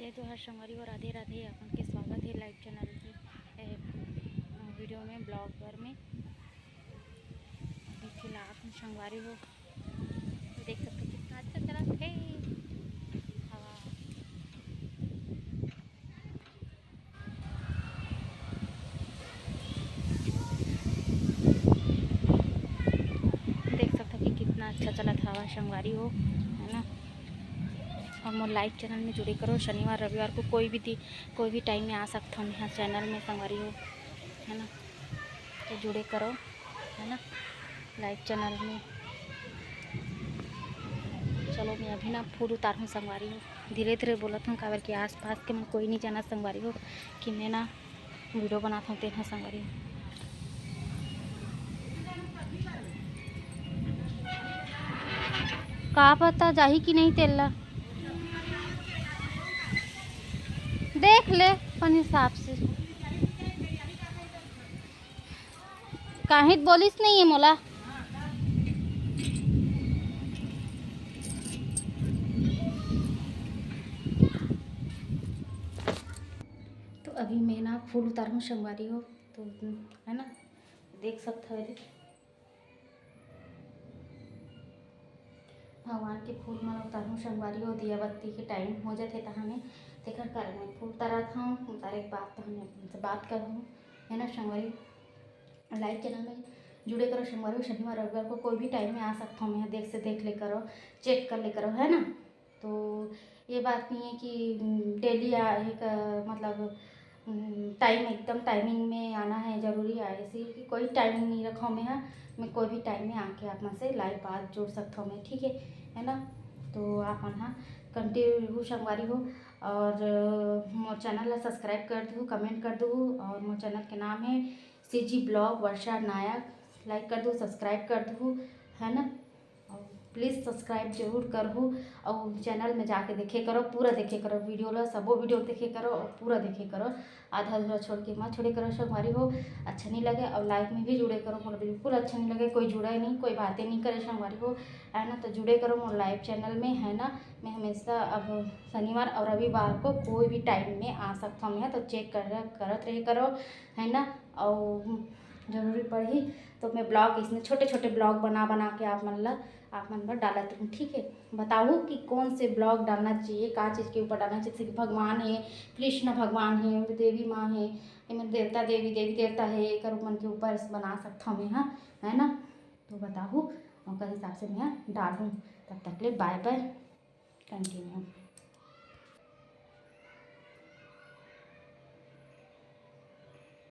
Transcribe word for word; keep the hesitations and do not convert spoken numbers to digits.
जय जोहार संगवारी हो, राधे राधे। अपन के स्वागत हे लाइव चैनल के, ए, वीडियो में, ब्लॉग बर में। अभी फिलहाल हम संगवारी हो देख सकते हो कितना अच्छा चलत हे हवा। देख सकते हो कि कितना अच्छा चलत हवा संगवारी हो, है ना। और मोर लाइव चैनल में जुड़े करो, शनिवार रविवार को कोई भी दि-, कोई भी टाइम में आ सकत हो यहाँ चैनल में संगवारी हो, है ना। तो जुड़े करो, है ना, लाइव चैनल में। चलो, मैं अभी ना फूल उतारहूँ संगवारी हो, धीरे धीरे बोलत हूँ, काबर कि आसपास के मन कोई नहीं जाना संगवारी हो कि मैं ना वीडियो बनात हूँ तेन ह संगवारी हो। का पता जाही कि नहीं तेला, देख ले अपन हिसाब से। काहे त बोलिस नहीं है मोला। तो अभी मैं ना फूल उतारहूँ संगवारी हो, तो है ना, देख सकत हवे भगवान के फूल मन उतारहूँ संगवारी हो, दिया बत्ती के टाइम हो जाथे तहाने, तेकर कारण मैं फूल उतारत हूँ। उतारे के बाद तहाने अपन से बात करहूँ, है ना संगवारी। लाइव चैनल में जुड़े करो संगवारी हो, शनिवार रविवार को कोई भी टाइम में आ सकता हूँ मैं, देख से देख ले करो, चेक कर ले करो, है ना। तो ये बात नहीं है कि डेली आ एक, मतलब टाइम, एकदम टाइमिंग में आना है, ज़रूरी है, ऐसे कि कोई टाइमिंग नहीं रखा मैं, हाँ, मैं कोई भी टाइम में आके आप मन से लाइव बात जोड़ सकता हूँ मैं, ठीक है, है ना। तो आप मन हाँ कंटिन्यू संगवारी हो और मोर चैनल ला सब्सक्राइब कर दू, कमेंट कर दू। और मोर चैनल के नाम है सी जी ब्लॉग वर्षा नायक। लाइक कर दू, सब्सक्राइब कर दू, है ना। और प्लीज सब्सक्राइब जरूर करहू। और चैनल में जाके देखे करो, पूरा देखे करो वीडियो ला, सबो वीडियो देखे करो और पूरा देखे करो, आधा अधूरा छोड़ के मत छोड़े करो संगवारी हो। अच्छा नहीं लगे और लाइव में भी जुड़े करो, मोला बिल्कुल अच्छा नहीं लगे कोई जुड़े नहीं, कोई बातें नहीं करे संगवारी हो, है ना। तो जुड़े करो मोर लाइव चैनल में, है ना। मैं हमेशा अब शनिवार और रविवार को कोई भी टाइम में आ सकता हूँ मैं, तो चेक कर करत रहे करो, है ना। और जरूरी पड़ही तो मैं ब्लॉग, इसमें छोटे छोटे ब्लॉग बना बना के आप मन ला, आप मन बर डालत रहूँ, ठीक है। बताहू कि कौन से ब्लॉग डालना चाहिए, का चीज़ के ऊपर डालना चाहिए। जैसे कि भगवान है, कृष्ण भगवान है, देवी माँ है, एमन देवता देवी, देवी देवता है, एकर मन के ऊपर बना सकत हूँ मैं, हाँ, है ना। तो बताहू, ओकर हिसाब से मैं डालूँ। तब तक ले बाय बाय, कंटिन्यू।